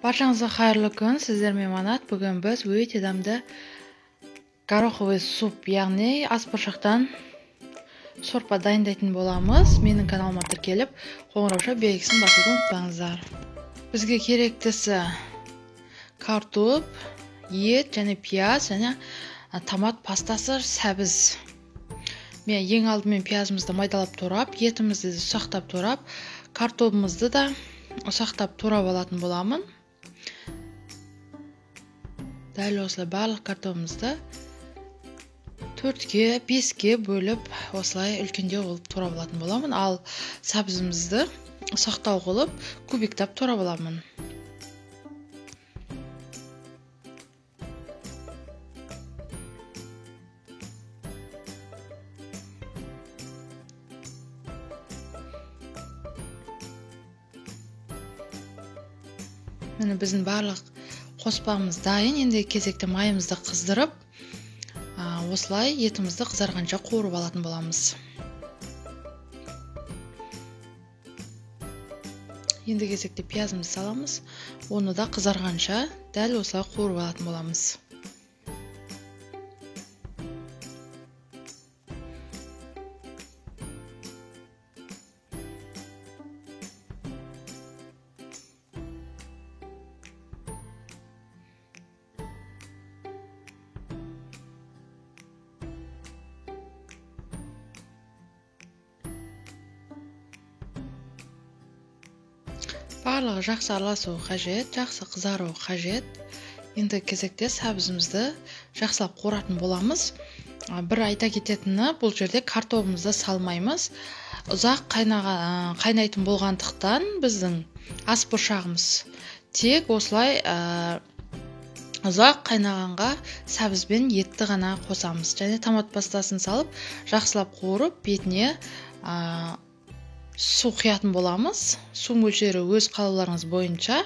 Баршаңызға қайырлы күн, сіздермен Манат. Бүгін біз өте дәмді гороховый суп, яғни ас бұршақтан сорпа дайындайтын боламыз. Менің каналыма тіркеліп, қоңырауша белгісін басуды ұмытпаңыздар. Бізге керектісі картоп, ет және пияз және томат пастасы, сәбіз. Мен ең алдымен пиязымызды майдалап турап, етімізді де ұсақтап турап, картобымызды да ұсақтап турап алатын боламын. Дәл осылай барлық картобымызды 4-ке, 5-ке бөліп, осылай үлкендеу қылып турап алатын боламын. Ал сәбізімізді ұсақтау қылып, кубиктап турап аламын. Міне біздің барлық қоспамыз дайын. Енді кезекті майымызды қыздырып, осылай етімізді қызарғанша қуырып алатын боламыз. Енді кезекте пиязымызды саламыз. Оны да қызарғанша дәл осылай қуырып алатын боламыз. Барлығы жақсы араласуы қажет, жақсы қызаруы қажет. Енді кезекте сәбізімізді жақсылап қуыратын боламыз. Бір айта кететіні, бұл жерде картобымызды салмаймыз. Ұзақ қайнайтын болғандықтан біздің ас бұршағымыз тек осылай ұзақ қайнағанға сәбіз бен етті ғана қосамыз. Және томат пастасын салып, жақсылап қуырып, бетіне су құятын боламыз. Су мөлшері өз қалауларыңыз бойынша.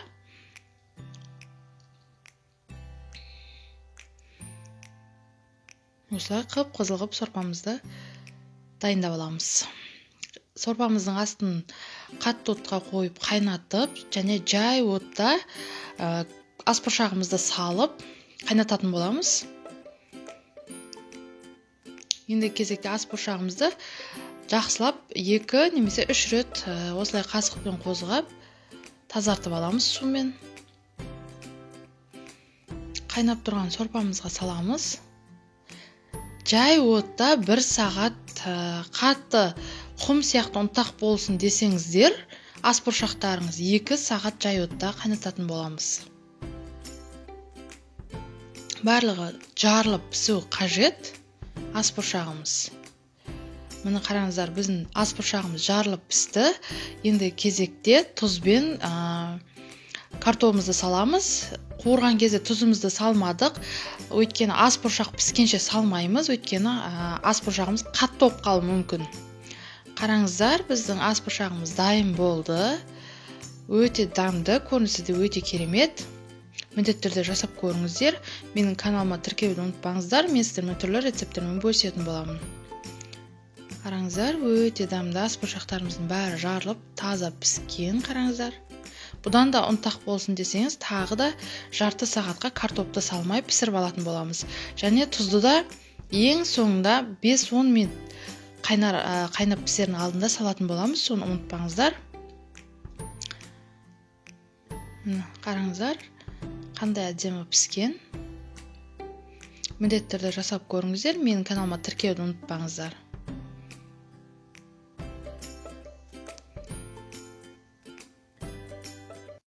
Осылай қып-қызыл қып сорпамызды дайындап аламыз. Сорпамыздың астын қатты отқа қойып қайнатып, және жай отта ас бұршағымызды салып қайнататын боламыз. Енді кезекте ас бұршағымызды жақсылап 2 немесе 3 рет осылай қасықпен қозғап тазартып аламыз сумен. Қайнап тұрған сорпамызға саламыз. Жай отта 1 сағат қатты құм сияқты ұнтақ болсын десеңіздер, ас бұршақтарыңыз 2 сағат жай отта қайнататын боламыз. Барлығы жарылып пісу қажет ас бұршағымыз. Міне қараңыздар, біздің ас бұршағымыз жарылып пісті. Енді кезекте тұзбен картобымызды саламыз. Қуырған кезде тұзымызды салмадық, өйткені ас бұршақ піскенше салмаймыз, өйткені ас бұршағымыз қатты болып қалуы мүмкін. Қараңыздар, біздің ас бұршағымыз дайын болды. Өте дәмді, көрінісі де өте керемет. Міндетті түрде жасап көріңіздер. Менің каналыма тіркелуді ұмытпаңыздар. Мен сіздермен түрлі рецепттермен бөлісетін боламын. Қараңыздар, өте дәмді ас бұршақтарымыздың бәрі жарылып, таза піскен, қараңыздар. Бұдан да ұнтақ болсын десеңіз, тағы да жарты сағатқа картопты салмай пісіріп алатын боламыз. Және тұзды да ең соңында 5-10 минут қайнап пісердің алдында салатын боламыз, соны ұмытпаңыздар. Міне, қараңыздар, қандай әдемі піскен. Міндетті түрде жасап көріңіздер, менің каналыма тіркелуді ұмытпаңыздар.